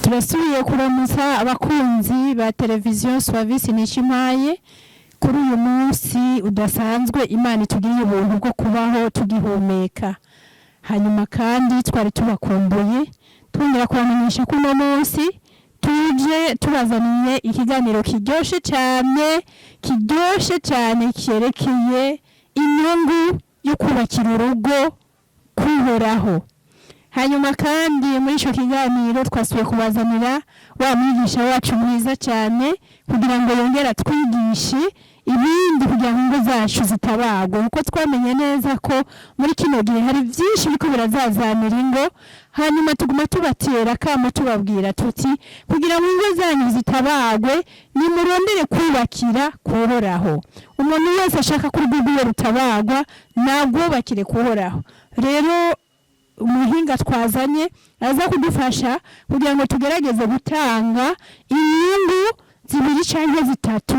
Turasubiye kuramutsa abakunzi ba televiziyo Swavisi Nishimaye kuri uyu munsi udasanzwe Imana itugiriye ubuntu bwo kubaho tugihumeka. Hanyuma kandi twari tubakumbuye, twongera kubamenyesha ko uno munsi tuje tubazaniye ikiganiro kiryoshe cyane, kiryoshe cyane, cyerekeye inyungu yo kubakira urugo kuhoraho. Hanyuma kandi muri icyo kiganiro twasubiye kubazanira wa mwigisha wacu mwiza cyane kugira ngo yongere atwigishe ibindi kugira ngo ingo zacu zitabagwa, kuko twamenye neza ko muri kino gihe hari byinshi biriko birazazanira ingo. Hanyuma tuguma tubatera akamo, tubabwira tuti: kugira ngo ingo zanyu zitabagwe, nimurondere kubakira kuhoraho. Umuntu wese ashaka ko urugo rwiwe rutabagwa, nagwubakire kuhoraho. Rero umuhinga twazanye aza kudufasha kugira ngo tugerageze gutanga inyungu zibiri cyangwa zitatu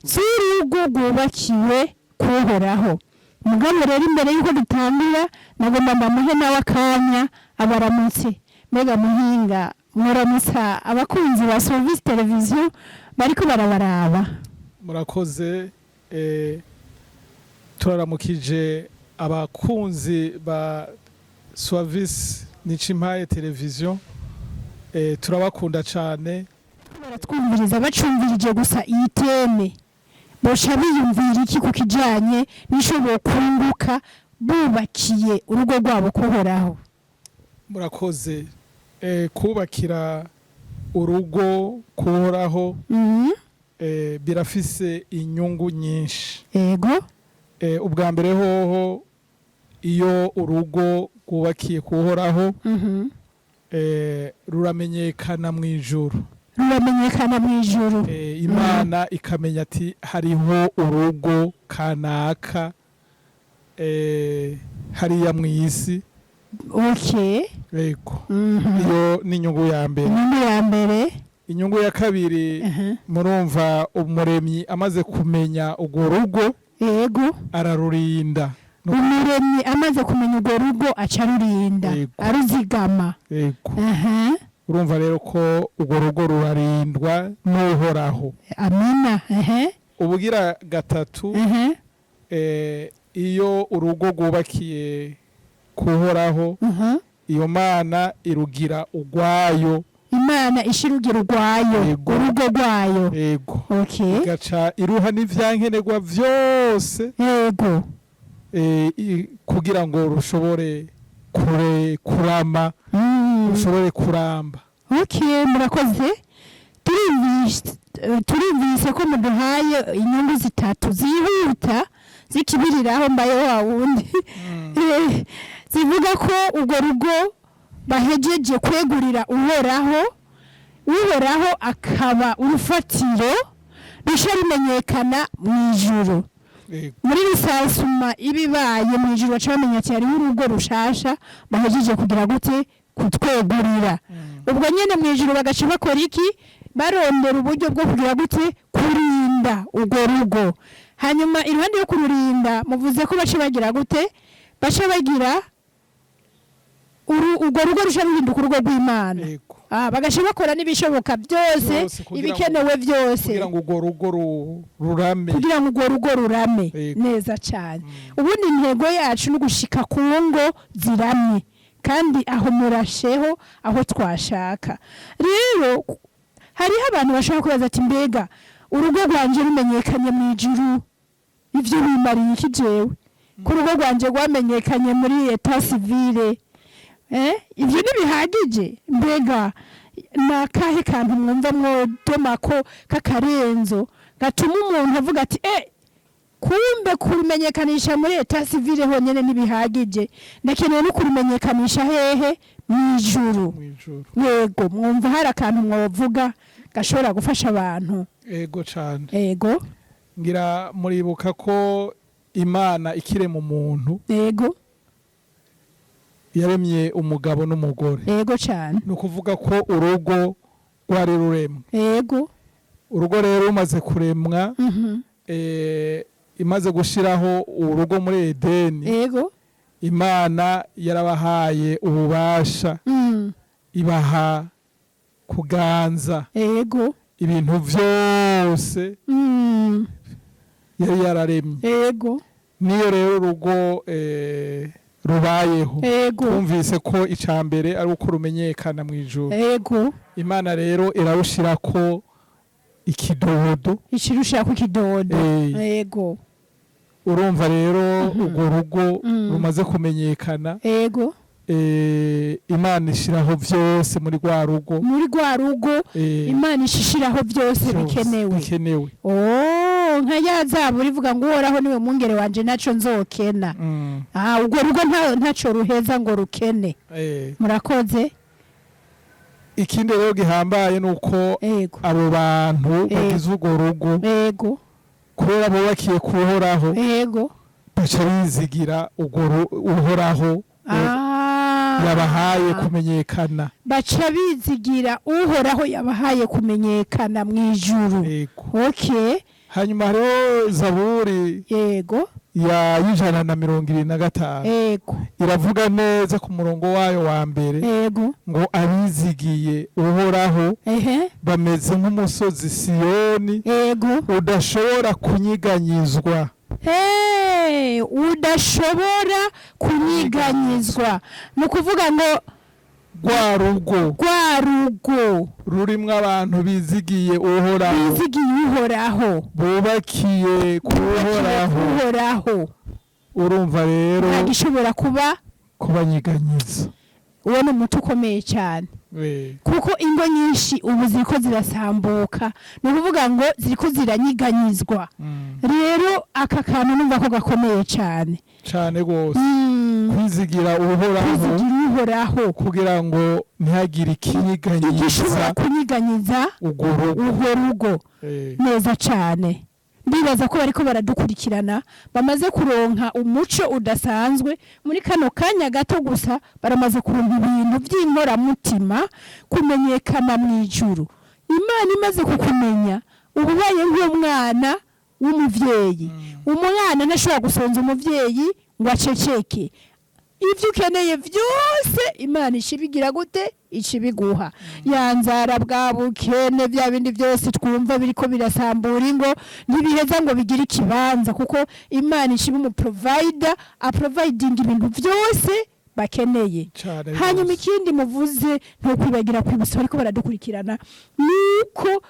z'urugo rwubakiwe kuhoraho. Mugabo rero, imbere y'uko dutangura, nagomba ndamuhe nawe akanya abaramutse. Mbega muhinga, muramutsa abakunzi ba Service Televiziyo bariko barabaraba. Murakoze. Turaramukije abakunzi ba Swavisi Nicimpaye Televiziyo. Turabakunda cyane. Baratwumviriza, bacumvirije gusa iyi thème, boca biyumvira iki ku kijanye n'ico bokunguka bubakiye urugo rwabo kuhoraho? Murakoze. Kubakira urugo kuhoraho birafise inyungu nyinshi. Ubwa mbere hoho, iyo urugo rwubakiye kuhoraho, ruramenyekana mu ijuru. Ruramenyekana mu ijuru. Imana ikamenya ati hariho urugo kanaka hariya mu isi. Yego. Iyo ni inyungu ya mbere. Inyungu ya mbere. Inyungu ya kabiri, murumva umuremyi amaze kumenya urwo rugo, ararurinda. Umuremyi amaze kumenya urwo rugo, aca arurinda, aruzigama. Yego. Urumva rero ko urwo rugo rurarindwa n'Uhoraho. Amina. Ubugira gatatu, iyo urugo rwubakiye kuhoraho, iyo Mana irugira urwayo. Imana ishirugira urwayo. Yego. Urugo rwayo. Yego. Igaca iruha n'ivyankenerwa vyose kugira ngo rushobore kurama, rushobore kuramba. Okay, murakoze. Turumvise ko muduhaye inyungu zitatu zihuta zikibiriraho, mbaye wa wundi, zivuga ko urwo rugo bahejeje kwegurira Uhoraho, Uhoraho akaba urufatiro, rusha rumenyekana mu ijuru. Muri rusasuma ibibaye mu ijuru, baca bamenya ati hariho urugo rushasha bahejeje kugira gute? Kutwegurira. Ubwo nyene mu ijuru bagaca bakora iki? Barondera uburyo bwo kugira gute? Kurinda urwo rugo. Hanyuma iruhande yo kururinda, muvuze ko baca bagira gute? Baca bagira urwo rugo rusha ruhinduka urugo rw'Imana. Yego. Bagaca bakora n'ibishoboka byose, Byose kugira ngo- ibikenewe byose, kugira ngo urwo rugo rurame. Kugira ngo urwo rugo rurame. Neza cyane. Ubundi intego yacu ni ugushika ku ngo ziramye, kandi aho murasheho aho twashaka. Rero hariho abantu bashobora kubaza ati: mbega urugo rwanje rumenyekanye mu ijuru, ivyo bimariye iki jewe ko urugo rwanje rwamenyekanye muri état civil? Ivyo ntibihagije? Mbega ni akahe kantu mwumva mwodoma ko k'akarenzo gatuma umuntu avuga ati: kumbe kurumenyekanisha muri état civil honyene ntibihagije, ndakeneye no kurumenyekanisha hehe? Mu ijuru. Mu ijuru. Yego, mwumva hari akantu mwovuga gashobora gufasha abantu? Ego cane. Ngira muribuka ko Imana ikirema umuntu, yaremye umugabo n'umugore. Yego cane. Ni ukuvuga ko urugo rwari ruremwe. Urugo rero rumaze kuremwa, imaze gushiraho urugo muri Edeni, Imana yarabahaye ububasha, ibaha Kuganza ibintu vyose yari yararemye. Niyo rero urugo rubayeho, twumvise ko ica mbere ari uko rumenyekana mu ijuru. Imana rero irarushirako ikidodo. Ikirushira ku kidodo. Urumva rero urwo rugo rumaze kumenyekana, Imana ishiraho vyose muri rwa rugo. Muri rwa rugo. Imana ishishiraho byose vyose bikenewe. Bikenewe. Oh, nka ya zaburi ivuga ngo Uhoraho niwe mwungere wanje, naco nzokena. Ah, urwo rugo ntaco ruheza ngo rukene. Murakoze. Ikindi rero gihambaye ni uko abo bantu bagize urwo rugo, kubera bubakiye kuhoraho, baca bizigira urwo Uhoraho yabahaye kumenyekana. Baca bizigira Uhoraho yabahaye kumenyekana mu ijuru. Okay. Hanyuma hariho Zaburi ya 175. Iravuga neza ku murongo wayo wa mbere ngo abizigiye Uhoraho bameze nk'umusozi Siyoni udashobora kunyiganyizwa. Hey, udashobora kunyiganyizwa, ni ukuvuga ngo rwa rugo rwa rugo rurimwo abantu bizigiye Uhoraho, bizigiye Uhoraho, bubakiye ku Uhoraho. Uhoraho. Urumva rero nta gishobora kuba kubanyiganyiza. Uwo ni umuti ukomeye cyane, kuko ingo nyinshi ubu ziriko zirasambuka, ni ukuvuga ngo ziriko ziranyiganyizwa. Rero aka kantu numva ko gakomeye cyane. Cane rwose, kwizigira Uhoraho, kwizigira Uhoraho kugira ngo ntihagire igishobora ikinyiganyiza kunyiganyiza urwo rugo. Urwo rugo. Neza cyane, ndibaza ko bariko baradukurikirana bamaze kuronka umuco udasanzwe muri kano kanya gato gusa. Baramaze kuronka ibintu by'inkoramutima, kumenyekana mu ijuru. Imana imaze kukumenya, uba ubaye nk'umwana w'umuvyeyi. Umwana ntashobora gusonza umuvyeyi ngo aceceke. Ibyo ukeneye byose Imana ishibigira gute? Ishibiguha. Ya nzara, bwa bukene, bya bindi byose twumva biriko birasambura ingo, ntibiheza ngo bigire ikibanza, kuko Imana ishiba umuprovider, aproviding ibintu byose bakeneye. Cane Hanyuma rwose. ikindi muvuze, ntukwibagira kwibutsa bariko baradukurikirana, nuko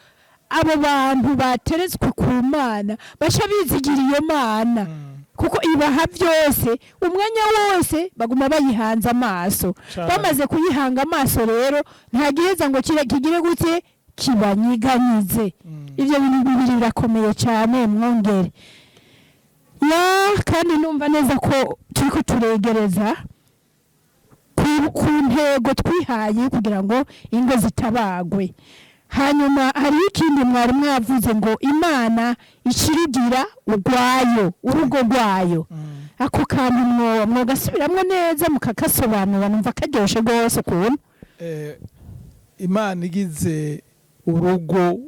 abo bantu bateretswe ku Mana baca bizigira iyo Mana, kuko ibaha byose. Umwanya wose baguma bayihanze amaso. Bamaze kuyihanga amaso rero, nta giheza ngo kigire gute? Kibanyiganyize. Ibyo bintu bibiri birakomeye cyane, mwongere ya. Kandi numva neza ko turiko turegereza ku ntego twihaye kugira ngo ingo zitabagwe. Hanyuma hariho ikindi mwari mwavuze ngo Imana icirigira urwayo, urugo rwayo. Ako kantu mwogasubiramwo neza mukakasobanura, numva karyoshe rwose ukuntu. Imana igize urugo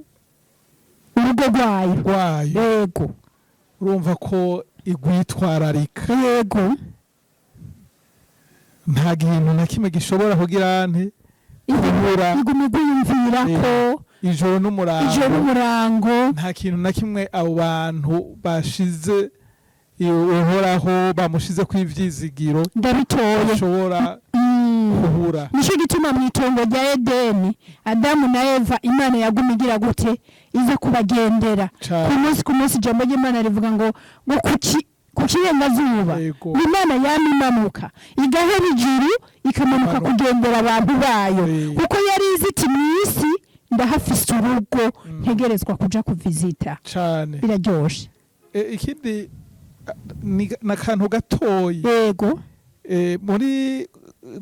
urugo rwayo rwayo, urumva ko igwitwararika. Nta kintu na kimwe gishobora kugira nte kubura. Iguma igwiyumvira ko ijoro n'umurango. Ijoro n'umurango. Nta kintu na kimwe abo bantu bashize Uhoraho, bamushize ku ivyizigiro, Ndabitoye. bashobora kubura. Nico gituma mu itongo rya Edeni, Adamu na Eva, Imana yaguma igira gute? Iza kubagendera ku munsi ku munsi. Ijambo ry'Imana rivuga ngo ku kirengazuba Imana yama imanuka, igahera ijuru, ikamanuka Imanuka. kugendera abantu bayo, kuko yari izi iti mu isi ndahafise urugo ntegerezwa kuja kuvizita. Biraryoshe. Ikindi ni n'akantu gatoyi. Muri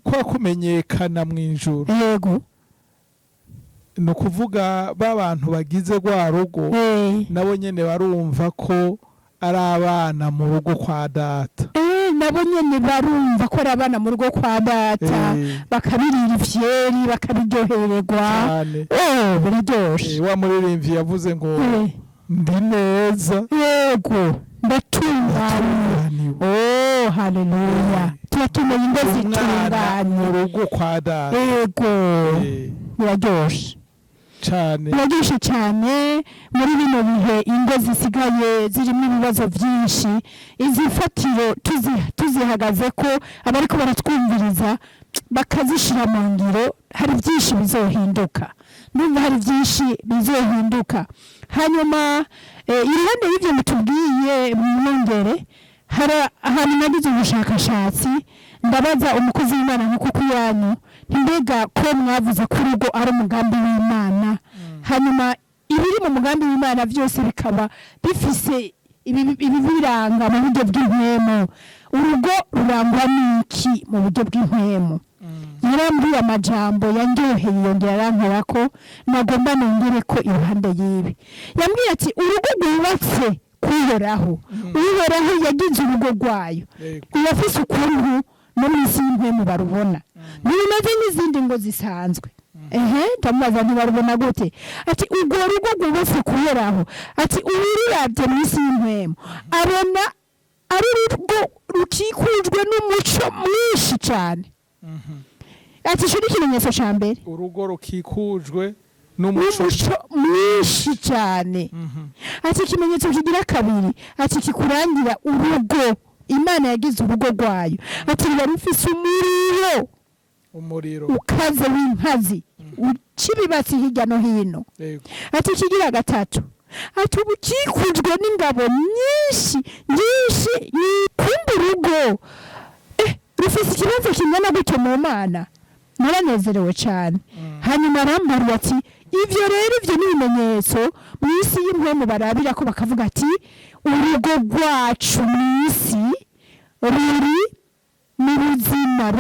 kwa kumenyekana mu ijuru, ni ukuvuga ba bantu bagize rwa rugo, nabo nyene barumva ko ari abana mu rugo kwa Data. Nabo nyene barumva ko ari abana mu rugo kwa Data, bakabirira ifyeri, bakabiryohererwa. Oh, biraryoshe. Wa muririmbyi yavuze ngo ndi neza, Yego, ndatunganye. ndatunganye. Oh, haleluya! Turakeneye ingo Umwana zitunganye mu rugo kwa Data. Yego, biraryoshe. Cane. Biraryoshe cyane muri bino bihe ingo zisigaye zirimo ibibazo byinshi. Izi fatiro tuzihagaze ko abariko baratwumviriza bakazishira mu ngiro, hari byinshi bizohinduka. Ndumva hari byinshi bizohinduka. Hanyuma iruhande y'ibyo mutubwiye, mwongere, hari ahantu nagize ubushakashatsi, ndabaza umukozi w'Imana nkuko kuyanyu, mbega ko mwavuze ko urugo ari umugambi w'Imana, hanyuma ibiri mu mugambi w'Imana byose bikaba bifise ibibiranga mu buryo bw'impwemu, urugo rurangwa n'iki mu buryo bw'impwemu? Yarambwiye amajambo yanryoheye, yongera arankora ko nagomba nongere ko iruhande y'ibi. Yambwiye ati urugo rwubatse kuhoraho, Uhoraho yagize urugo rwayo, rurafise ukuntu no mu isi y'impwemu barubona, ntibimeze n'izindi ngo zisanzwe. Ehe, ndamubaza ntibarubona gute? Ati urwo rugo rwubatse kuhoraho, ati uwururabye mu isi y'impwemu abona ari urugo rukikujwe n'umuco mwinshi cyane. Ati ico ni ikimenyetso ca mbere. Urugo rukikujwe n'umuco n'umuco mwinshi cyane. Ati ikimenyetso kigira kabiri, ati kikurangira urugo Imana yagize urugo rwayo, ati ruba rufise umuriro umuriro ukaze w'inkazi uca ibibatsi hirya no hino. Ati ikigira gatatu, ati ubu ukikujwe n'ingabo nyinshi nyinshi. Kumbe urugo rufise ikibazo kingana gutyo mu Mana. Naranezerewe cyane. Hanyuma arambwira ati ibyo rero, ibyo ni ibimenyetso mu isi y'impwemu barabira ko bakavuga ati urugo rwacu mu isi ruri mu buzima,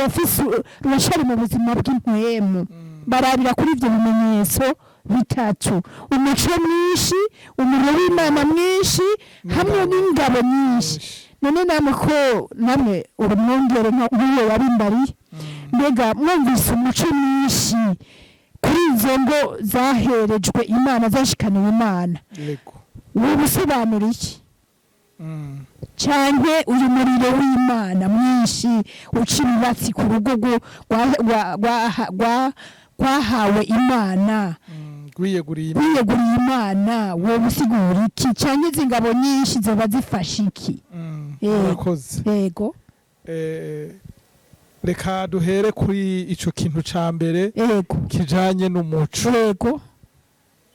ruracari mu buzima bw'impwemu. Barabira kuri ibyo bimenyetso bitatu: umuco mwinshi, umuriro w'Imana mwinshi, hamwe n'ingabo nyinshi. None namwe ko namwe urumwongere nk'uwo wabimbariye, mbega mwumvise umuco mwinshi kuri izo ngo zaherejwe Imana, zashikaniwe Imana, ubu busobanura iki? Canke uyu muriro w'Imana mwinshi uca ibibatsi ku rugo rwahawe Imana, rwiyeguriye rwiyeguriye Imana, wowe usigura iki? Canke izi ngabo nyinshi zoba zifashe iki? Murakoze. Yego. Reka duhere kuri ico kintu ca mbere kijanye n'umuco.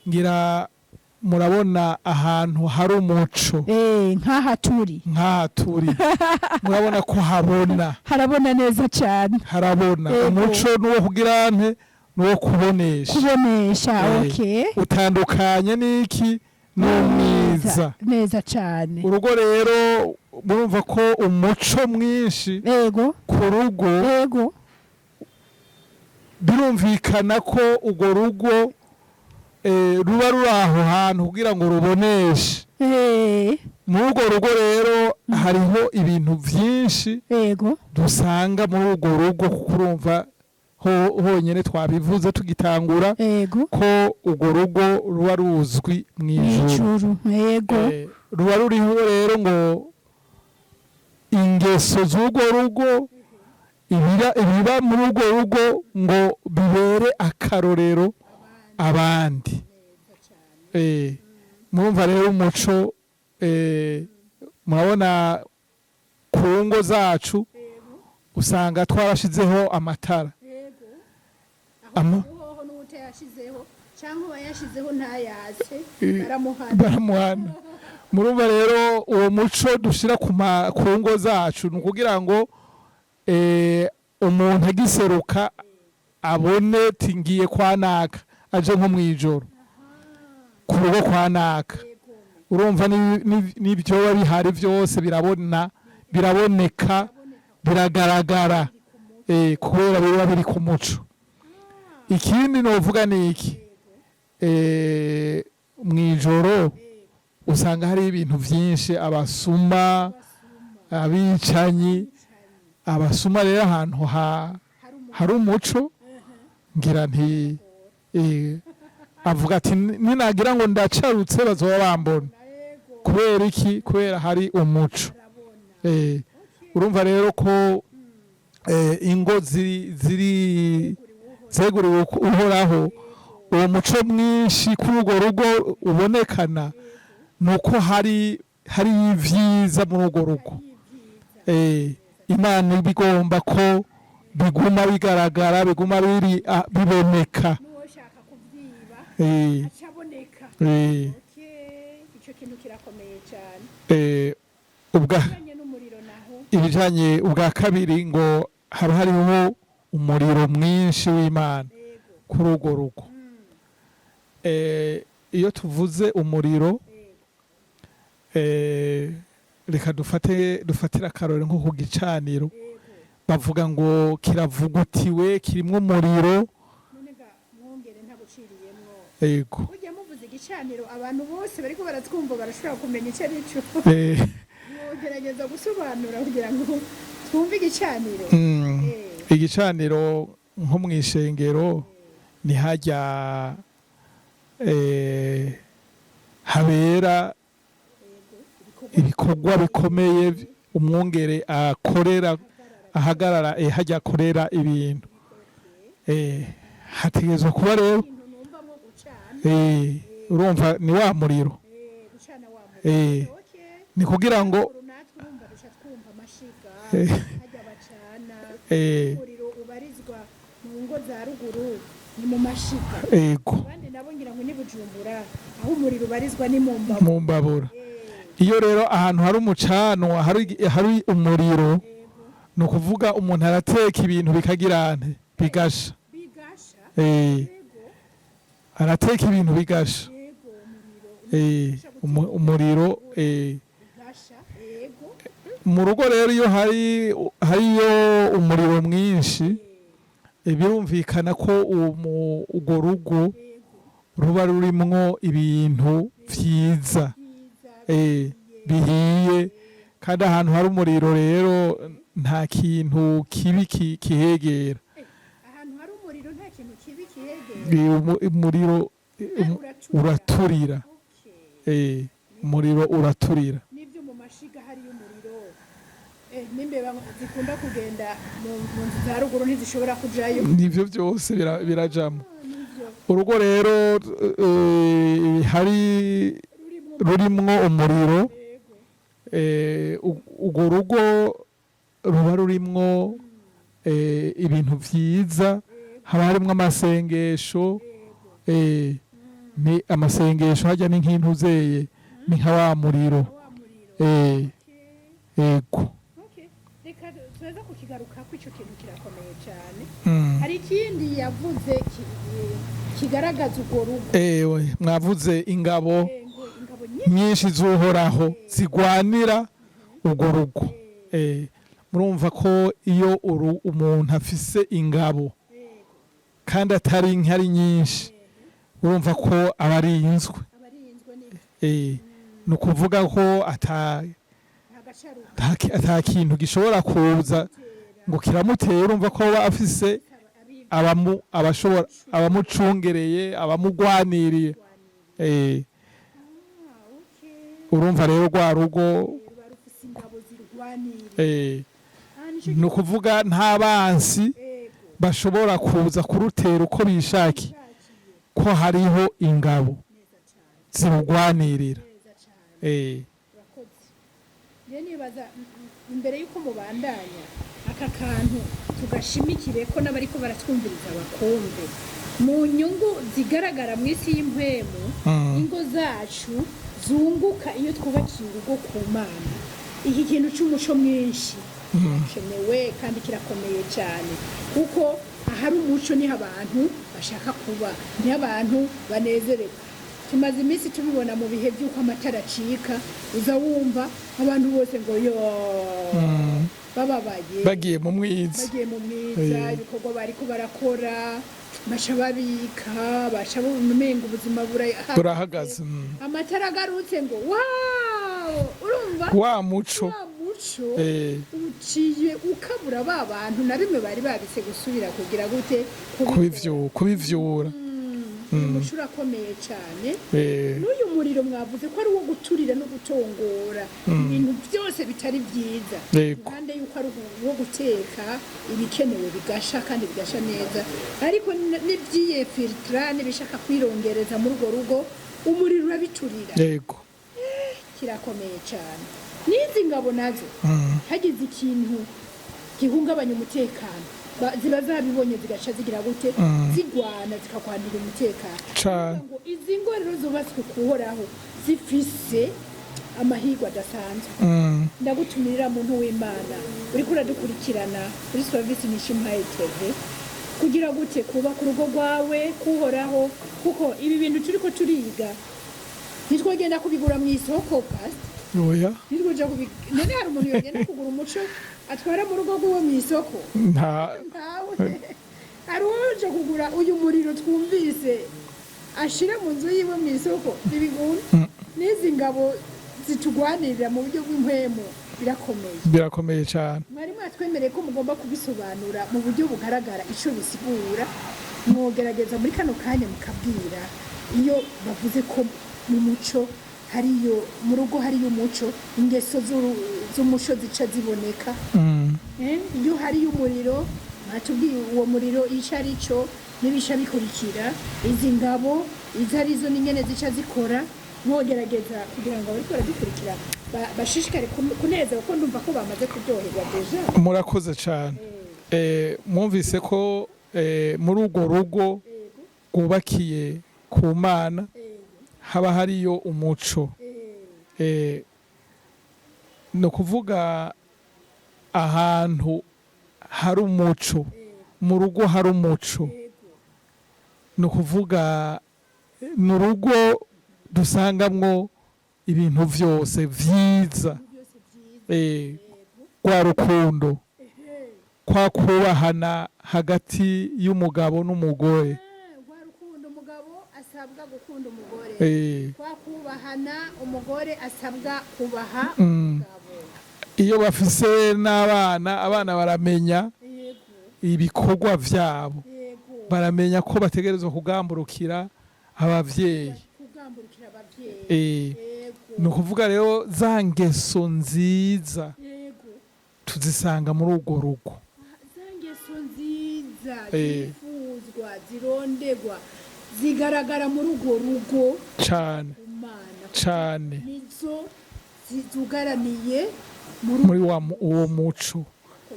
Ngira murabona ahantu hari umuco. Nk'aha turi. Nk'aha turi, murabona ko habona. Harabona neza cyane. Harabona. Umuco n'uwo kugira nte? N'uwo kubonesha. Kubonesha. Utandukanye n'iki? N'umwiza. Neza cyane. Urugo rero, murumva ko umuco mwinshi ku rugo, birumvikana ko urwo rugo ruba ruri aho hantu kugira ngo ruboneshe. Muri urwo rugo rero hariho ibintu byinshi dusanga muri urwo rugo, kuko urumva honyine twabivuze tugitangura ko urwo rugo ruba ruzwi mu ijuru. Ijuru, yego. Ruba ruriho rero ngo ingeso z'urwo rugo, ibiba muri urwo rugo ngo bibere akarorero abandi. Murumva rero umuco, murabona ku ngo zacu usanga twarashizeho amatara. Uhoho n'utayashizeho cyangwa uwayashizeho ntayatse, baramuhana. Baramuhana. Murumva rero uwo muco dushira ku ngo zacu ni ukugira ngo umuntu agiseruka abone ti ngiye kwa naka, aje nko mw'ijoro ku rugo kwa naka, urumva n'ibyoba bihari byose birabona, biraboneka, biragaragara, kubera biba biri ku muco. Ikindi novuga ni iki? Mw'ijoro usanga hari ibintu byinshi, abasuma, abicanyi. Abasuma rero ahantu hari umuco, ngira nti avuga ati ninagira ngo ndacarutse bazoba bambona. Kubera iki? Kubera hari umuco. Urumva rero ko ingo ziri zeguriwe Uhoraho. Uwo muco mwinshi kuri urwo rugo ubonekana ni uko hari ibyiza muri urwo rugo. Imana iba igomba ko biguma bigaragara, biguma biri biboneka. N'uwoshaka kubyiba acaboneka. Okay, icyo kintu kirakomeye cyane. Ubwa Bijanye n'umuriro naho? Ibijanye ubwa kabiri, ngo haba hariho umuriro mwinshi w'Imana kuri urwo rugo. Iyo tuvuze umuriro, reka dufatire akarore nko ku gicaniro. Bavuga ngo kiravugutiwe, kirimwo umuriro. None ga mwongere, ntaguciriyemwo, burya muvuze igicaniro, abantu bose bariko baratwumva barashobora kumenya icyo ari cyo? Mwogerageza gusobanura kugira ngo twumve igicaniro? Igicaniro nko mu ishengero ni hajya habera ibikorwa bikomeye, umwungere akorera, ahagarara, hajya akorera ibintu. Hategerezwa kuba rero Ikintu numva nko gucana. Urumva ni wa muriro. Gucana wa muriro. Ni kugira ngo Ruguru natwe urumva duca twumva amashiga, hajya bacana umuriro ubarizwa mu ngo za ruguru ni mu mashiga. Abandi nabo ngira ngo ni Bujumbura, aho umuriro ubarizwa ni mu mbavu. Mu mbabura. Iyo rero ahantu hari umucanwa, hari umuriro, ni ukuvuga umuntu arateka ibintu bikagira ante? Bigasha. Bigasha. Arateka ibintu bigasha. Umuriro. Umuriro. Bigasha, yego. Mu rugo rero, iyo hariyo umuriro mwinshi, birumvikana ko urwo rugo ruba rurimwo ibintu vyiza, Byiza. Bihiye. Kandi ahantu hari umuriro rero nta kintu kibi kihegera. Ahantu hari umuriro nta kintu kibi kihegera? Umuriro Uraturira. Uraturira. Umuriro uraturira. N'ibyo mu mashiga hariyo umuriro, n'imbeba zikunda kugenda mu nzu za ruguru ntizishobora kujayo. Nivyo byose birajamo. Nivyo. Urugo rero hari Rurimwo rurimwo umuriro, urwo rugo ruba rurimwo ibintu vyiza, haba harimwo amasengesho. Ni amasengesho hajya, ni nk'intuzeye, ni nka wa muriro. Wa muriro. Yego. Okay. Reka tuza kukigaruka ko icyo kintu kirakomeye cyane. Hari ikindi yavuze kigaragaza urwo rugo. Ewe, mwavuze ingabo Ngo ingabo nyinshi nyinshi z'Uhoraho zigwanira urwo rugo. Murumva ko iyo umuntu afise ingabo kandi atari nke, ari nyinshi, urumva ko aba arinzwe. Abarinzwe n'ibyo. Ni ukuvuga ko ata Nta gacaruka. Ata kintu gishobora kuza ngo kiramuteye. Urumva ko aba afise abashobora abamucungereye, abamugwaniriye. Urumva rero rwa rugo Ruba rufise ingabo zirwanira. Nico. Ni ukuvuga nta bansi bashobora kuza kurutera uko bishakiye, Bishakiye. ko hariho ingabo Neza cyane. zirugwanirira. Neza cyane. Urakoze. Njye nibaza imbere y'uko mubandanya, aka kantu tugashimikire ko n'abariko baratwumviriza bakumve mu nyungu zigaragara mu isi y'impwemu ingo zacu zunguka iyo twubakiye urugo ku Mana. Iki kintu c'umuco mwinshi kirakenewe kandi kirakomeye cyane, kuko ahari umuco niho abantu bashaka kuba, niho abantu banezererwa. Tumaze iminsi tubibona mu bihe by'uko amatara acika, uza wumva abantu bose ngo yo bababaye. Bagiye mu mwiza. Bagiye mu mwiza. Ibikorwa bariko barakora baca babika, baca bumenga ubuzima Burahagaze. Amatara agarutse ngo wow, urumva wa muco. Wa muco uciye ukabura ba bantu na bimwe bari babise gusubira kugira gute? Kubivyura. Uyu muco urakomeye cyane. N'uyu muriro mwavuze ko ari uwo guturira no gutongora ibintu byose bitari byiza, impande y'uko ari uwo guteka ibikenewe bigasha kandi bigasha neza, ariko n'ibyiyefilitira n'ibishaka kwirongereza muri urwo rugo, umuriro urabiturira. Kirakomeye cyane. N'izi ngabo nazo, hagize ikintu gihungabanya umutekano, ziba zabibonye, zigaca zigira gute? Zigwana, zikagwanira umutekano. Cane. Kuvuga ngo izi ngo rero zubatswe kuhoraho zifise amahirwe adasanzwe. Ndagutumirira, muntu w'Imana uriko uradukurikirana kuri Service Nishimpaye TV, kugira gute? Kubaka urugo rwawe kuhoraho, kuko ibi bintu turiko turiga ntitwogenda kubigura mu isoko, pastor. Oya. Ntitwoja none hari umuntu yogenda kugura umuco atwara mu rugo rw'uwo mu isoko? Nta. Ntawe. Hari uwaje kugura uyu muriro twumvise ashira mu nzu yiwe mu isoko? Ntibigunda. N'izi ngabo zitugwanirira mu buryo bw'impwemu birakomeye. Birakomeye cyane. Mwari mwatwemereye ko mugomba kubisobanura mu buryo bugaragara icyo bisigura. Mwogerageza muri kano kanya mukabwira, iyo bavuze ko mu muco hariyo, mu rugo hariyo umuco, ingeso z'umuco zica ziboneka. Iyo hariyo umuriro, mwatubwiye uwo muriro icyo ari cyo n'ibisha bikurikira, izi ngabo izo arizo n'ingene zica zikora. Mwogerageza kugira ngo abariko baradukurikira bashishikare kunezerwa, kuko ndumva ko bamaze kuryoherwa déjà. Murakoze cyane. Mwumvise ko muri urwo rugo rwubakiye ku Mana haba hariyo umuco. Ni ukuvuga ahantu hari umuco, mu rugo hari umuco, ni ukuvuga ni urugo dusangamwo ibintu byose vyiza, rwa rukundo, kwa kubahana hagati y'umugabo n'umugore. Rwa rukundo umugabo asabwa gukunda umugore, kwa kubahana umugore asabwa kubaha umugabo. Iyo bafise n'abana, abana baramenya ibikorwa vyabo, baramenya ko bategerezwa kugamburukira abavyeyi. Kugamburukira abavyeyi. Ni ukuvuga rero za ngeso nziza tuzisanga muri urwo rugo. Za ngeso nziza zifuzwa, zirondegwa, zigaragara muri urwo rugo. Cane. Umana Cane. nizo zizugaraniye muri Muri uwo muco,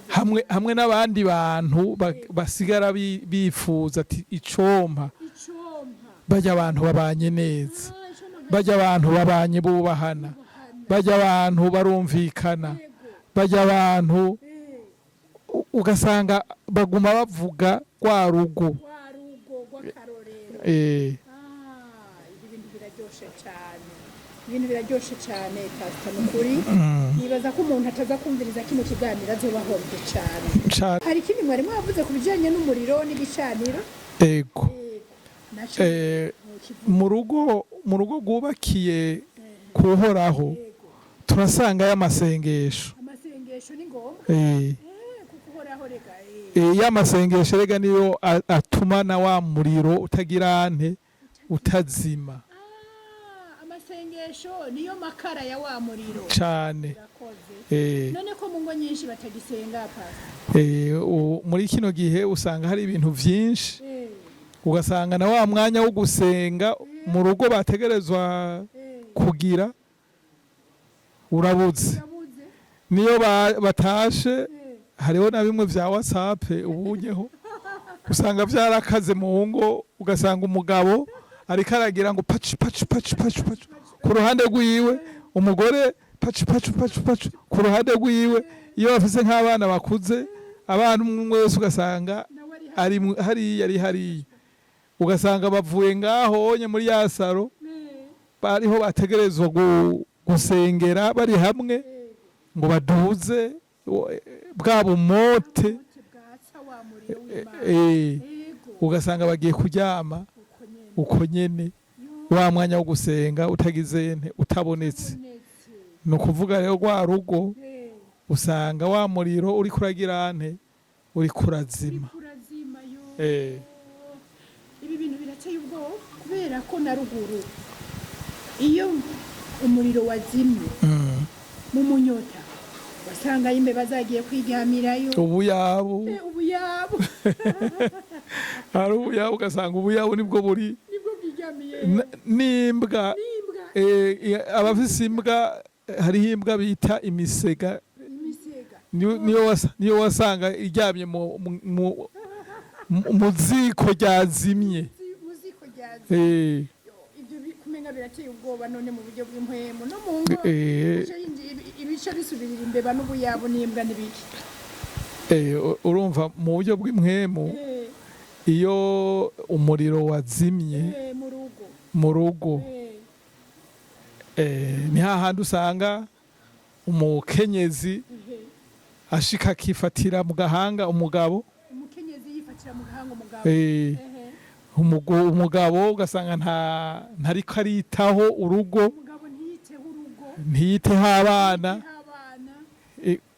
hamwe hamwe n'abandi bantu basigara bifuza ati icompa icompa bajya abantu babanye neza, icompa bajya abantu babanye bubahana, bajya abantu barumvikana, bajya abantu ugasanga baguma bavuga rwa rugo. Rwa rugo rw'akarorero. Ibi bintu biraryoshe cyane, ibintu biraryoshe cyane, pastor, ni ukuri. Nibaza ko umuntu ataza kumviriza kino kiganiro azoba ahombye cyane. Cane. Hari ikindi mwari mwavuze ku bijyanye n'umuriro n'igicaniro? Ego. Naco mukivuga. Mu rugo rwubakiye kuhoraho turasanga y'amasengesho. Amasengesho ni ngombwa. Kuko uhoraho rega. Y'amasengesho rega niyo atuma na wa muriro utagira nte? Utazima. Amasengesho niyo makara ya wa muriro. Cane. Urakoze. None ko mu ngo nyinshi batagisenga, pastor? Muri kino gihe usanga hari ibintu vyinshi, ugasanga na wa mwanya wo gusenga mu rugo bategerezwa kugira urabuze. Urabuze. Niyo batashe, hariho na bimwe vya WhatsApp ubunyeho usanga vyarakaze mu ngo, ugasanga umugabo ariko aragira ngo paci paci paci paci paci ku ruhande rwiwe, umugore paci paci paci paci ku ruhande rwiwe. Iyo bafise nk'abana bakuze, abana umwe wese ugasanga nawe ari ari hariya, ari hariya, ugasanga bavuye ngaho onye muri ya salon bariho bategerezwa gusengera bari hamwe ngo baduze bwa bumote. Ubuti bwatsa wa muriro w'Imana. Ugasanga bagiye kuryama uko nyene. Uko nyene wa mwanya wo gusenga utagize nte? Utabonetse. Ubonetse. Ni ukuvuga rero rwa rugo usanga wa muriro uri kuragira nte? Uri kurazima. Uriko urazima yo. Ibi bintu. Birateye ubwoba kubera ko na ruguru iyo umuriro wazimye mu munyota wasanga imbeba zagiye kwiryamirayo. Ubuyabu. Ubuyabu. Hari ubuyabu, ugasanga ubuyabu nibwo buri nibwo bwiryamiye. N'imbwa. N'imbwa. Abafise imbwa, hariho imbwa bita imisega. Imisega. Niyo wasanga iryamye mu ziko ryazimye. Mu ziko ryazimye. Ibyo kumenga birateye ubwoba none mu buryo bw'impwemu no mu ngo ibice ibice bisubirira imbeba n'ubuyabu n'imbwa n'ibiki. Urumva mu buryo bw'impwemu, iyo umuriro wazimye mu rugo, mu rugo, ni hahandi usanga umukenyezi ashika akifatira mu gahanga umugabo. Umukenyezi yifatira mu gahanga umugabo. Umugabo ugasanga ntariko aritaho urugo. Umugabo ntiyiteho urugo. Ntiyiteho abana. Ntiyiteho abana.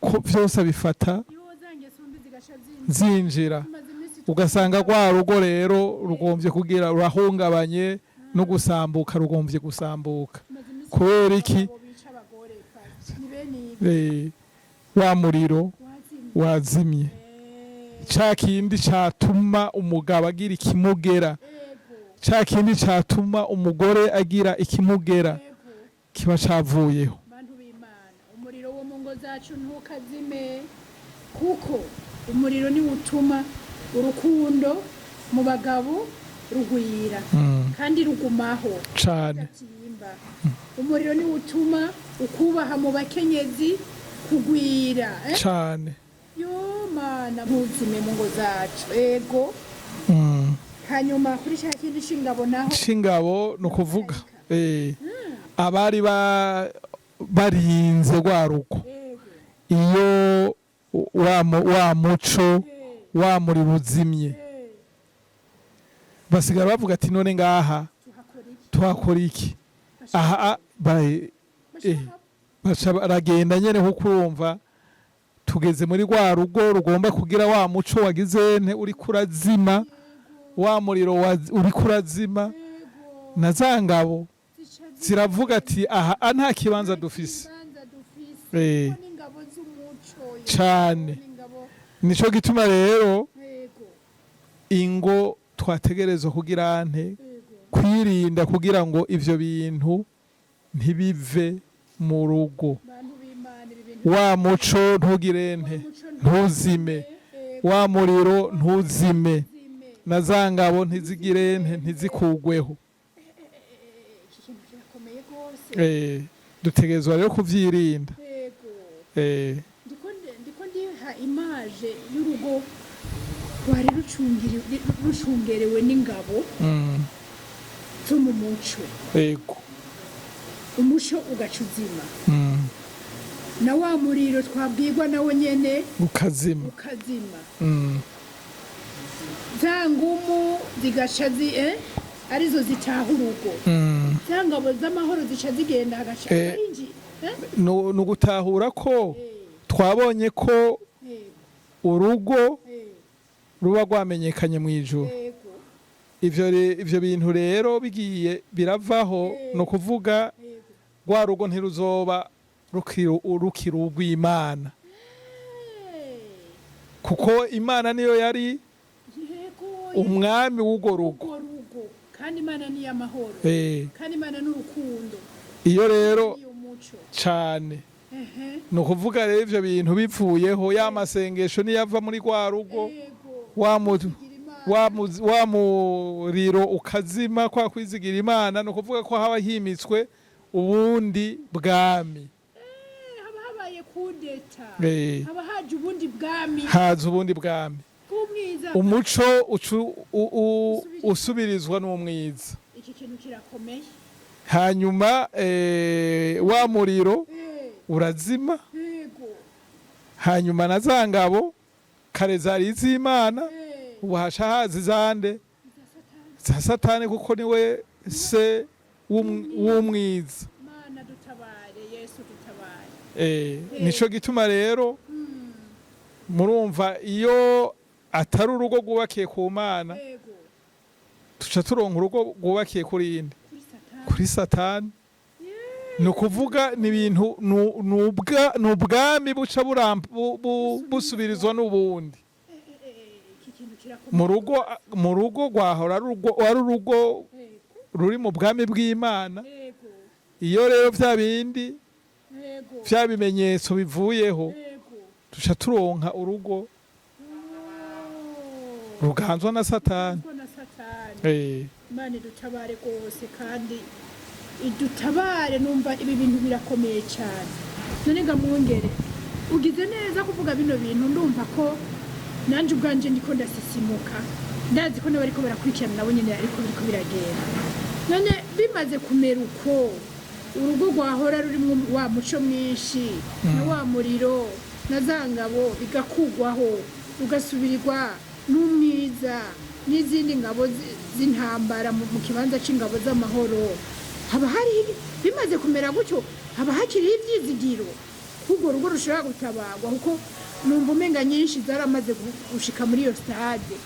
Ko vyose abifata iyo za ngeso mbi zigasha zinjira. Zinjira. Tumaze iminsi Ugasanga rwa rugo rero rugombye kugira rurahungabanye no gusambuka, rugombye gusambuka. Tumaze iminsi Kubera iki? abagabo bica abagore, Pastor. Ni bene ibi. Wa muriro wazimye. Wazimye. Ca kindi catuma umugabo agira ikimugera, ca kindi catuma umugore agira ikimugera, kiba cavuyeho. Bantu b'Imana, umuriro wo mu ngo zacu ntukazime, kuko umuriro niwo utuma urukundo mu bagabo rugwira kandi rugumaho Cane. rudatimba. Umuriro niwo utuma ukubaha mu bakenyezi kugwira, eh? Cane. Yo Mana, ntuzime mu ngo zacu, ego. Hanyuma kuri cya kindi c'ingabo naho? C'ingabo ni ukuvuga abari barinze rwa rugo, iyo wa muco, wa muriro uzimye, basigara bavuga ati: "None ngaha tuhakora iki?" Tuhakora iki aha? Baca baragenda nyene, kuko urumva tugeze muri rwa rugo rugomba kugira wa muco wagize nte, uriko urazima, wa muriro uriko urazima, na za ngabo zica ziravuga ati: "Aha nta kibanza dufise." Ikibanza dufise. Kuko n'ingabo z'umuco yo. Cane. N'ingabo. Nico gituma rero ingo twategerezwa kugira nte, kwirinda kugira ngo ivyo bintu ntibive mu rugo. Bantu b'Imana, ibi bintu Wa muco ntugire nte, wa muco ntuzime. Wa muriro ntuzime. Ntuzime. Na za ngabo ntizigire nte, ntizikugweho. Iki kintu kirakomeye rwose. Dutegerezwa rero kuvyirinda. Ndiko ndiha image y'urugo rwari rucungerewe n'ingabo zo mu muco. Umuco ugaca uzima, na wa muriro twabwirwa nawo nyene ukazima. Ukazima. Za ngumu zigaca arizo zitaha urugo. Za ngabo z'amahoro zica zigenda, hagaca arinjira, eh? Ni ugutahura ko twabonye ko urugo ruba rwamenyekanye mu ijuru. Ivyo bintu rero bigiye biravaho, ni ukuvuga rwa rugo ntiruzoba rukiri urw'Imana, kuko Imana niyo yari umwami w'urwo rugo. Urwo rugo, kandi Imana ni iy'amahoro, kandi Imana ni urukundo. Iyo rero ni umuco. Cane. Ni ukuvuga rero ivyo bintu bivuyeho, ya masengesho niyava muri rwa rugo, Gira Imana. wa muriro ukazima, kwa kwizigira Imana, ni ukuvuga ko haba himitswe ubundi bwami. Haba habaye kudeta. Haba haje ubundi bwami. Haza ubundi bwami bw'umwiza. Umuco usubirizwa n'umwiza. Iki kintu kirakomeye. Hanyuma wa muriro urazima. Hanyuma na za ngabo kare zari iz'Imana, ubu haca haza izande? Iza Satani. Za Satani, kuko niwe se w'umwiza. Mana dutabare, Yesu dutabare. Nico gituma rero murumva iyo atari urugo rwubakiye ku Mana, Tuca turonka urugo rwubakiye kuri inde? Kuri Satani. Kuri Satani. Ni ukuvuga ni ibintu ni ubwami buca busubirizwa n'ubundi. Iki kintu kirakomeye. Mu rugo rwahora ari wari urugo ruri mu bwami bw'Imana. Iyo rero vya bindi, vya bimenyetso bivuyeho, tuca turonka urugo ruganzwa na Satani. Ruganzwa na Satani. Imana idutabare rwose kandi idutabare. Numva ibi bintu birakomeye cyane. None ga mwungere, ugize neza kuvuga bino bintu. Ndumva ko nanjye ubwanje ndiko ndasisimuka. Ndazi ko n'abariko barakurikirana nabo nyene, ariko biriko biragenda. None bimaze kumera uko, urugo rwahora rurimwo wa muco mwinshi na wa muriro na za ngabo bigakugwaho, rugasubirirwa n'umwiza n'izindi ngabo z'intambara mu kibanza c'ingabo z'amahoro, haba hari, bimaze kumera gutyo, haba hakiriho ivyizigiro ko urwo rugo rushobora gutabarwa? Kuko numva umenga nyinshi zaramaze gushika muri iyo stade.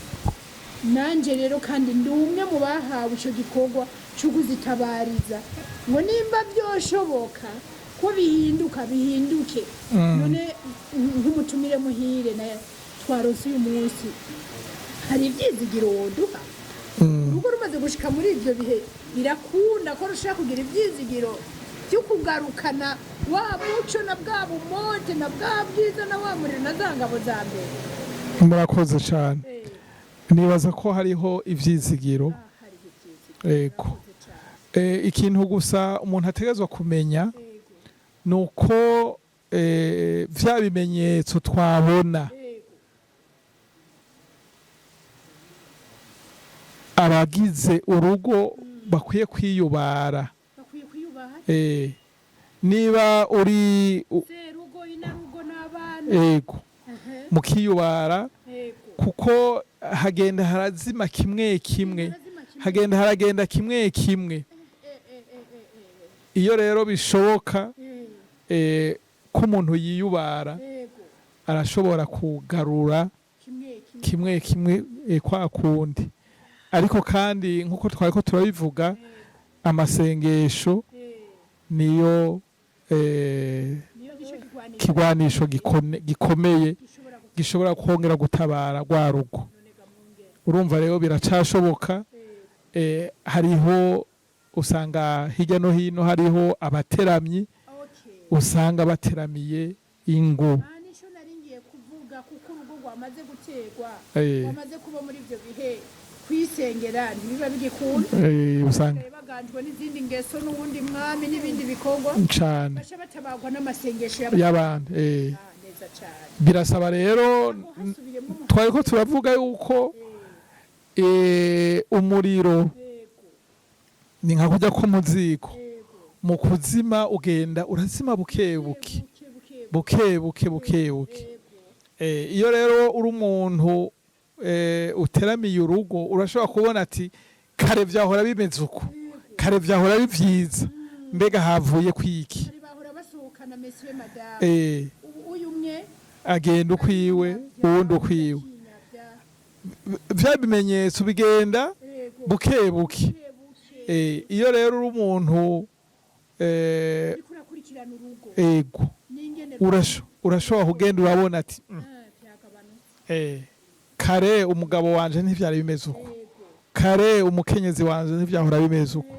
Nanje rero kandi ndi umwe mu bahawe ico gikorwa co kuzitabariza ngo nimba byoshoboka ko bihinduka, bihinduke. None nk'umutumire muhire na twaronse uyu munsi, hari ivyizigiro woduha? Urugo rumaze gushika muri ivyo bihe, birakunda ko rushobora kugira ivyizigiro byo kugarukana wa muco na bwa bumote na bwa bwiza na wa muriro na za ngabo za mbere? Murakoze cyane. Nibaza ko hariho ivyizigiro. Hariho ivyizigiro. Ego. Murakoze cane. Ikintu gusa umuntu ategerezwa kumenya ni uko vya bimenyetso twabona, abagize urugo bakwiye kwiyubara. Bakwiye kwiyubaha. Niba uri Serugo, inarugo n'abana. Ego, mukiyubara, kuko hagenda harazima kimwe kimwe. Harazima kimwe. Hagenda haragenda kimwe kimwe. Iyo rero bishoboka ko umuntu yiyubara, arashobora kugarura kimwe kimwe kimwe kimwe, kwa kundi. Ariko kandi nk'uko twari ko turabivuga, amasengesho niyo niyo gico kigwanisho kigwanisho gikomeye gishobora gishobora kongera gutabara rwa rugo. None ga mwungere, Urumva rero biracashoboka. Hariho usanga hirya no hino hariho abateramyi, usanga bateramiye ingo. Ah, nico nari ngiye kuvuga, kuko urugo rwamaze guterwa, rwamaze kuba muri ibyo bihe, kwisengera ntibiba bigikunda. Usanga basigaye baganjwe n'izindi ngeso n'uwundi mwami n'ibindi bikorwa. Cane. Baca batabagwa n'amasengesho y'abantu. Y'abandi. Ah, neza cane. Birasaba rero Aho hasubiyemo twari ko turavuga yuko umuriro ni nka kurya ko mu ziko, mu kuzima ugenda urazima buke buke, buke buke, buke buke, buke buke. Iyo rero uri umuntu uteramiye urugo, urashobora kubona ati: "Kare vyahora bimeze uko, kare vyahora ari vyiza, mbega havuye kwiki?" Bari bahora basohokana monsieur, madame. Ubu uyu umwe agenda ukwiwe, uwundi ukwiwe. Vya bimenyetso bigenda buke buke. Buke buke. Iyo rero uri umuntu uriko urakurikirana urugo n'ingene urashobora kugenda urabona ati: Vyagabanutse. Kare umugabo wanje ntivyari bimeze uko, kare umukenyezi wanje ntivyahora bimeze uko."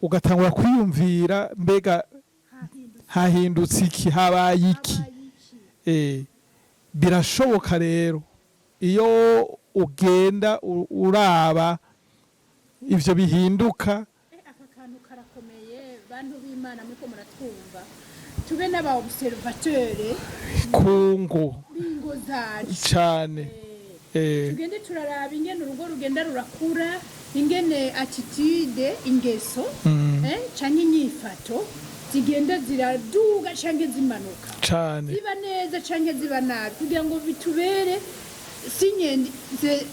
Ugatangura kwiyumvira: mbega hahindutse hahindutse iki? Habaye iki? Habaye iki? Birashoboka rero iyo ugenda uraba ivyo bihinduka. Aka kantu karakomeye, bantu b'Imana muriko muratwumva. Tube n'aba observateur kungo b'ingo zacu. Cane. Tugende turaraba ingene urugo rugenda rurakura, ingene attitude, ingeso, canke inyifato zigenda ziraduga canke zimanuka, ziba neza canke ziba nabi, kugira ngo bitubere signe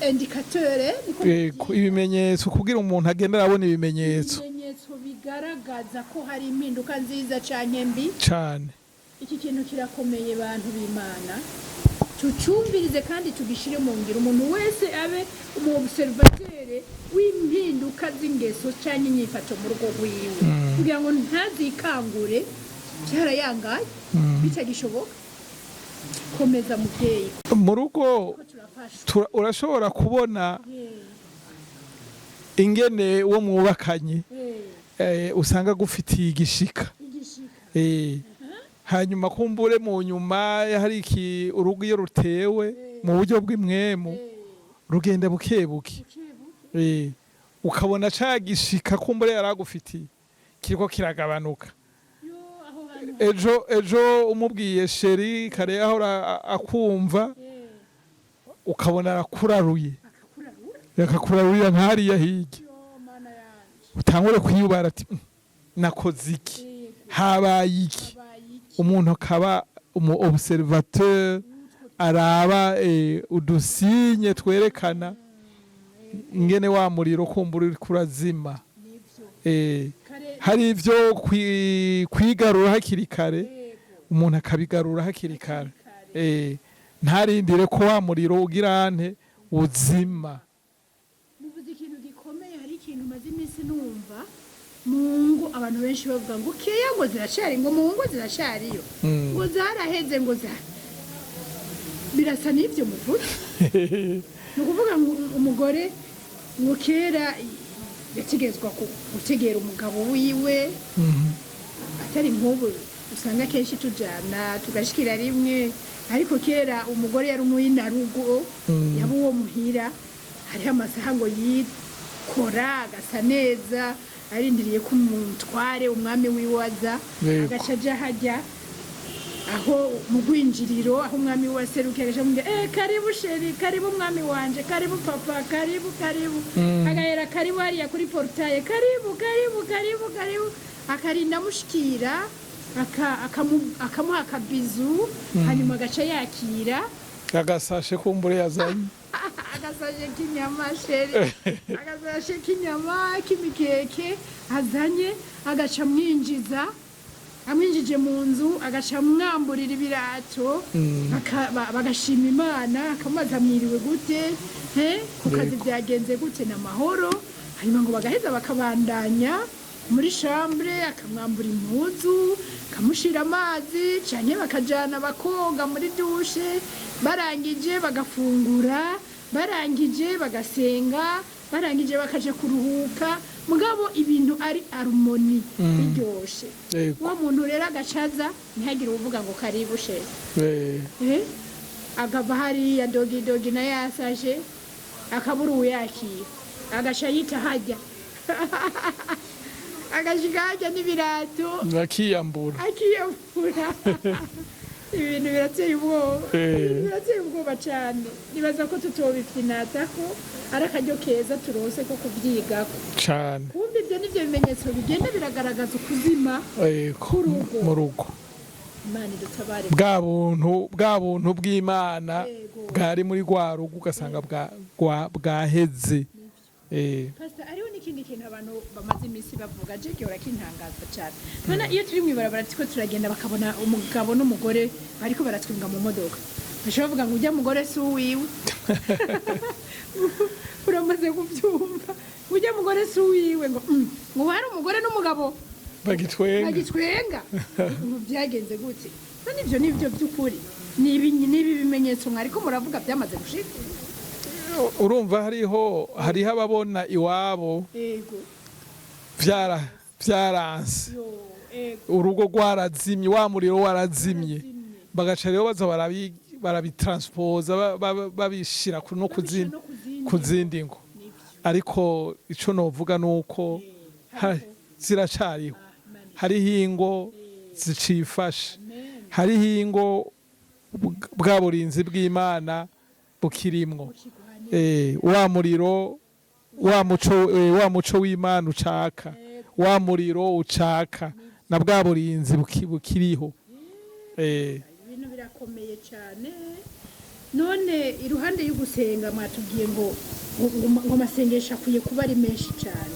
indicateur, niko Yego, ibimenyetso, kugira umuntu agenda arabona ibimenyetso. Ibimenyetso bigaragaza ko hari impinduka nziza canke mbi. Cane. Iki kintu kirakomeye, bantu b'Imana. Tucumvirize kandi tugishire mu ngiro. Umuntu wese abe umu observateur. w'impinduka z'ingeso cyangwa inyifato mu rugo rwiwe, kugira ngo ntazikangure byarayangaye bitagishoboka. Komeza, mubyeyi. Mu rugo ko turafashwa. Urashobora kubona ingene uwo mwubakanye usanga agufitiye igishika. Igishika. Hanyuma kumbure mu nyuma hari iki, urugo iyo rutewe mu buryo bw'impwemu rugenda buke buke. Buke buke. Ukabona ca gishika kumbure yaragufitiye kiriko kiragabanuka. Yo, aho hantu. Ejo umubwiye chéri, kare ahora akumva, ukabona arakuraruye. Akakurarura. Akakurarurira nk'hariya hirya. Yo, Mana yanje! Utangure kwiyubara ati: Nakoze iki? Habaye iki?" Habaye iki? Umuntu akaba umu observateur, araba udusinye twerekana ingene wa muriro kumbura uriko urazima. Nivyo. Kare. Hari ivyo kwigarura hakiri kare, umuntu akabigarura hakiri kare, ntarindire ko wa muriro ugira ante, uzima. Muvuze ikintu gikomeye. Hari ikintu maze iminsi numva mu ngo, abantu benshi bavuga ngo keya ngo ziracari, ngo mu ngo ziracariyo, ngo zaraheze, ngo za birasa n'ibyo muvuze. Ni ukuvuga ngo umugore ngo kera yategetswa gutegera umugabo wiwe, atari nk'ubu usanga kenshi tujana tugashikira rimwe, ariko kera umugore yari umwinarugo, yaba uwo muhira. Hariho amasaha ngo yikora agasa neza, arindiriye ko umutware, umwami wiwe aza, agaca aja hajya aho mu rwinjiriro aho umwami we aserukiye, agaca amubwira: "Karibu chéri, karibu umwami wanje, karibu papa, karibu, karibu." Agahera karibu hariya kuri portail: "Karibu, karibu, karibu, karibu." Akarinda amushikira, akamuha akabizu, hanyuma agaca yakira agasashe kumbure yazanye. Agasashe k'inyama, chéri, agasashe k'inyama, k'imikeke azanye, agaca amwinjiza. Amwinjije mu nzu, agaca amwamburira ibirato, bagashima Imana, akamubaza: "Mwiriwe gute? He ku kazi byagenze gute? Na mahoro?" Hanyuma ngo bagaheza bakabandanya muri chambre, akamwambura impuzu, akamushira amazi, canke bakajana bakoga muri douche, barangije bagafungura, barangije bagasenga, barangije bakaja kuruhuka. Mugabo ibintu ari harmonie, biryoshe. Uwo muntu rero agacaza, ntihagire uvuga ngo karibu chéri. Akava hariya dogi dogi nayo yasashe, akabura uwuyakira, agaca yita hajya, agashika hajya n'ibirato, akiyambura. Akiyambura. Ibintu birateye ubwoba. Ibintu birateye ubwoba cyane. Nibaza ko tutobipyinata ko ari akaryo keza turose ko kubyigako. Cane. Kumva ibyo nivyo bimenyetso bigenda biragaragaza ukuzima k'urugo. Mu rugo. Imana idutabare. Bwa buntu bw'Imana bwari muri rwa rugo, ugasanga bwaheze. Pastor, hariho n'ikindi kintu abantu bamaze iminsi bavuga, je gihora kintangaza cyane. None iyo turi mw'ibarabara turiko turagenda, bakabona umugabo n'umugore bariko baratwinga mu modoka, bashobora bavuga ngo ujya mugore si uwiwe. Uramaze kubyumva, ujya mugore si uwiwe, ngo ngo hari umugore n'umugabo bagitwenga. Bagitwenga, ngo byagenze gute? None ibyo ni byo by'ukuri, ni ibi bimenyetso mwariko muravuga byamaze gushika? Urumva hariho ababona iwabo vyaranse, Yo, ego. urugo rwarazimye, wa muriro warazimye, Warazimye. bagaca rero baza barabitranspoza, babishira no Babishira no kuzindi. ku zindi ngo. Nivyo. Ariko ico novuga nuko ziracariho. Hariho ingo zicifashe, Amen. hariho ingo bwa burinzi bw'Imana bukirimwo. Bukigwanira. Wa muriro, wa muco, wa muco w'Imana ucaka, wa muriro ucaka, na bwa burinzi bukiriho. Ibintu birakomeye cyane. None iruhande y'ugusenga, mwatubwiye ngo amasengesho akwiye kuba ari menshi cyane.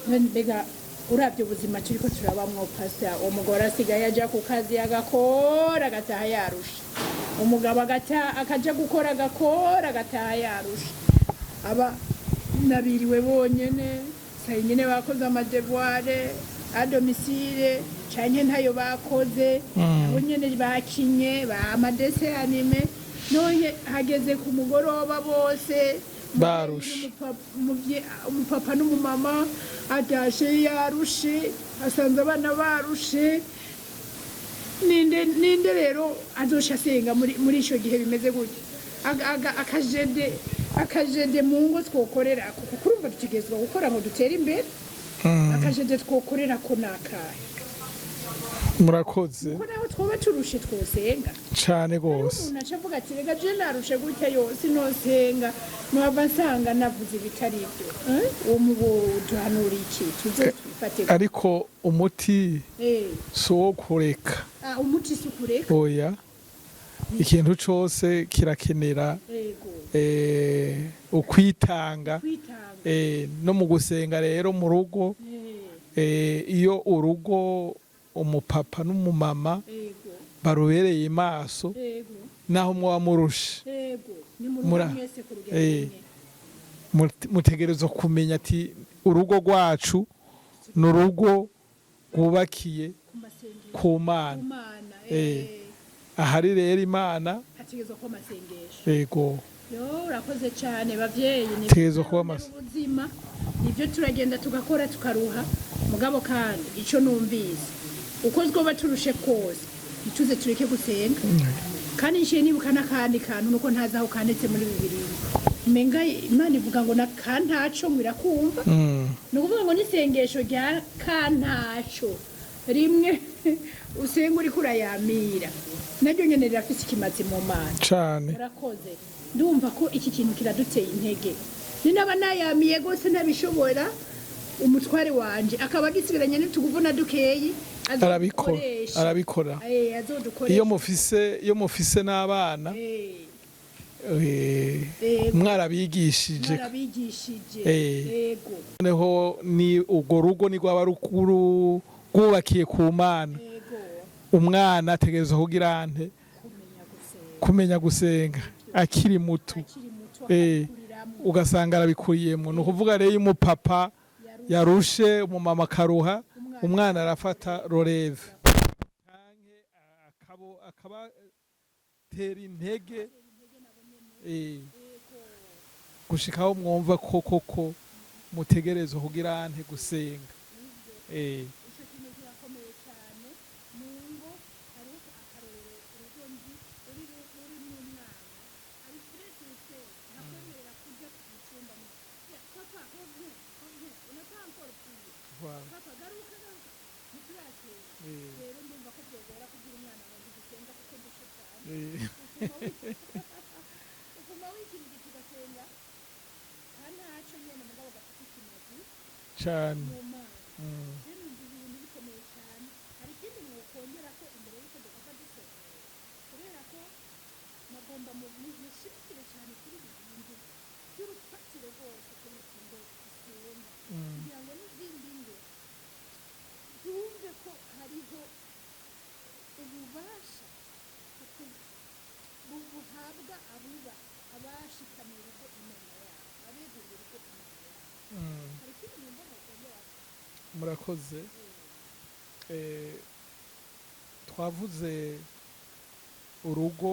None mbega urabye ubuzima turiko turabamwo, pastor, umugore asigaye aja ku kazi agakora agataha yarusha, umugabo akaja gukora agakora agataha yarusha, aba Nabiriwe bonyene, saa nyine bakoze ama devoirs à domicile canke ntayo bakoze. Abo nyene bakinye ba ama dessins animés, none hageze ku mugoroba bose Barushe. Umupapa n'umumama atashe yarushe, asanze abana barushe. Ninde, ninde rero azosha asenga muri ico gihe bimeze gutyo? Akajede mu ngo twokorera, kuko kurumva dutegerezwa gukora ngo dutere imbere. Akajede twokorera ko nakahe? Murakoze. Kuko naho twoba turushe twosenga. Cane gose. Umuntu aca avuga ati: "Rega je narushe gutya yose, nosenga nohava nsanga navuze ibitari ibyo." Eh? Uwo mubo duhanura iki? Tuze twifate gute? Ariko umuti si uwo kureka. Ah, umuti si ukureka. Oya, ikintu cose kirakenera ukwitanga. Kwitanga. No mu gusenga rero mu rugo, iyo urugo umupapa n'umumama barubereye maso, naho mwoba murushe, Ni mu rugo mwese ku rugero rumwe. Mutegerezwa kumenya ati urugo rwacu ni urugo rwubakiye ku masengesho, ku Mana. Ku Mana. Ahari rero Imana, hategerezwa kuba amasengesho. Yego. Yo, urakoze cyane bavyeyi, ni Tegerezwa kuba ubuzima nibyo, turagenda tugakora tukaruha, mugabo kandi ico numvise, uko twoba turushe kose, ntituze tureke gusenga. Kandi nshiye nibuka n'akandi kantu, nuko ntazi aho kanditse muri Bibiliya, umenga Imana ivuga ngo na kantaco ngo irakumva. Ni ukuvuga ngo n'isengesho rya kantaco rimwe usenga uriko urayamira, naryo nyene rirafise ikimazi mu Mana. Cane. Murakoze, ndumva ko iki kintu kiraduteye intege. Ni naba nayamiye rwose ntabishobora, umutware wanje akaba agisigaranye n'utuguvu na dukeyi, Arabikora. azodukoresha. Arabikora. Azodukoresha. Iyo mufise n'abana, mwarabigishije, mwarabigishije. Noneho ni urwo rugo ni rwaba rukuru rwubakiye ku Mana, umwana ategerezwa kugira nte? Kumenya gusenga. Kumenya gusenga akiri muto. Akiri muto, akabikuriramwo. Ugasanga arabikuriyemo. Ni ukuvuga rero iyo umupapa yarushe, umumama akaruha, umwana arafata relève canke akabatera intege, gushikaho mwumva ko koko mutegerezwa kugira nte? Gusenga. Icyo kintu kirakomeye cyane mu ngo. Hariho akarorero, urugo nzi rurimo umwana ari très sincère, ntakwemerera kujya mu cyumba. Ya, "Papa, reviens, reviens, on n'a pas encore prié." "Papa, garuka, garuka, ntiturasenga." Rero ndumva ko byogora kubwira umwana wanjye gusenga kuko ndushe cyane. Uguma wikirigita ugasenga kandi ntaco nyene, mugabo gafite ikimazi Cane. mu Mana. Rero numva ibintu bikomeye cyane. Hari ikindi mwokongera ko imbere y'uko duhava dusohora? Kubera ko nagomba mushimikire cyane kuri ibi bintu by'urufatiro rwose kuri iki ngo dusenga, kugira ngo n'izindi ngo zumve ko hariho ububasha buhabwa abuba abashikamiye urugo Imana yabo, abeguriye urugo Imana yabo. Hari ikindi mwumva mwokongera? Murakoze. Twavuze urugo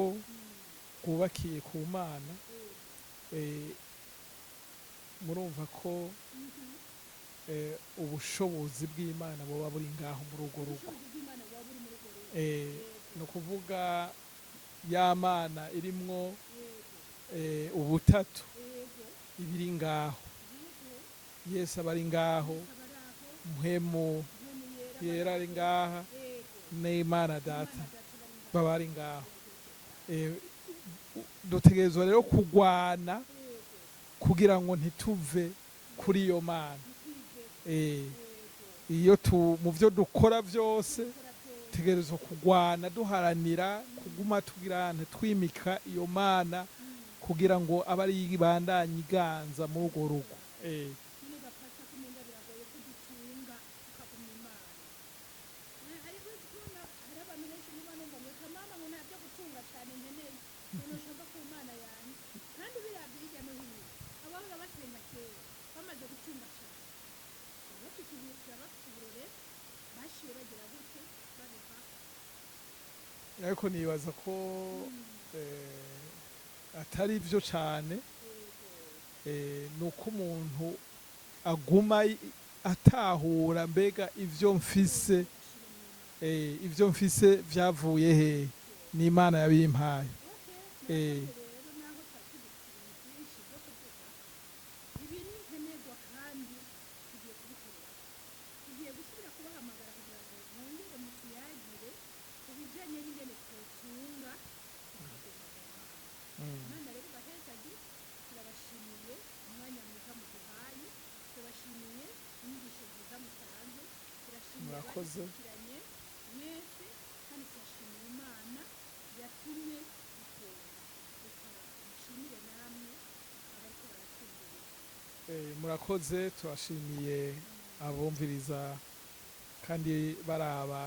rwubakiye ku Mana. Murumva ko ubushobozi bw'Imana buba buri ngaho muri urwo rugo. Ubushobozi bw'Imana buba buri muri urwo rugo. Ni ukuvuga ya Mana irimwo ubutatu ibiri ngaho, Yesu aba ari ngaho, Mpwemu Yera ari ngaha, n'Imana Data baba ari ngaho. Dutegerezwa rero kugwana kugira ngo ntituve kuri iyo Mana. Iyo tu mu byo dukora byose tutegerezwa kugwana, duharanira kuguma tugira twimika iyo Mana kugira ngo abe ari ibandanye iganza muri urwo rugo. Nyine gapasa kumenga biragoye ko dutunga tukaguma Imana. Ariko kubona hari abantu benshi muba numva ngo reka mama, ngo nta byo gutunga cyane nkeneye, ngo nshaka ku Mana yanjye. Kandi ubiravye hirya no hino, abahora basenga kera. Baciye bagira gute babivako? Ariko nibaza ko atari byo cyane. Ni uko umuntu aguma atahura mbega ivyo mfise, ivyo mfise vyavuye he? Ni Imana yabimpaye. Rero naho twari tugifite ibintu byinshi byo kuvuga, ibi ni nkenerwa kandi tugiye kubikorera. Tugiye gusubira kubahamagara kugira ngo mwongere mutuyagire ku bijanye n'ingene twotunga tukaguma mu Mana. Imana rero ibahezagi. Turabashimiye umwanya mwiza muduhaye, turabashimiye inyigisho nziza mutanze, turashimiye Murakoze. abadukurikiranye mwese, kandi turashimiye Imana yatumye dutunga. Reka mushimire namwe abariko baratwumviriza. Murakoze, turashimiye abumviriza kandi baraba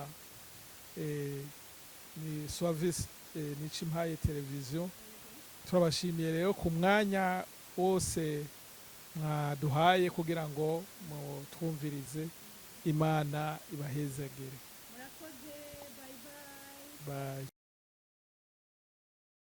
ni Suavis Nicimpaye Televiziyo. Turabashimiye rero ku mwanya wose mwaduhaye kugira ngo mutwumvirize. Imana ibahezagire. Murakoze, bye bye. Bye.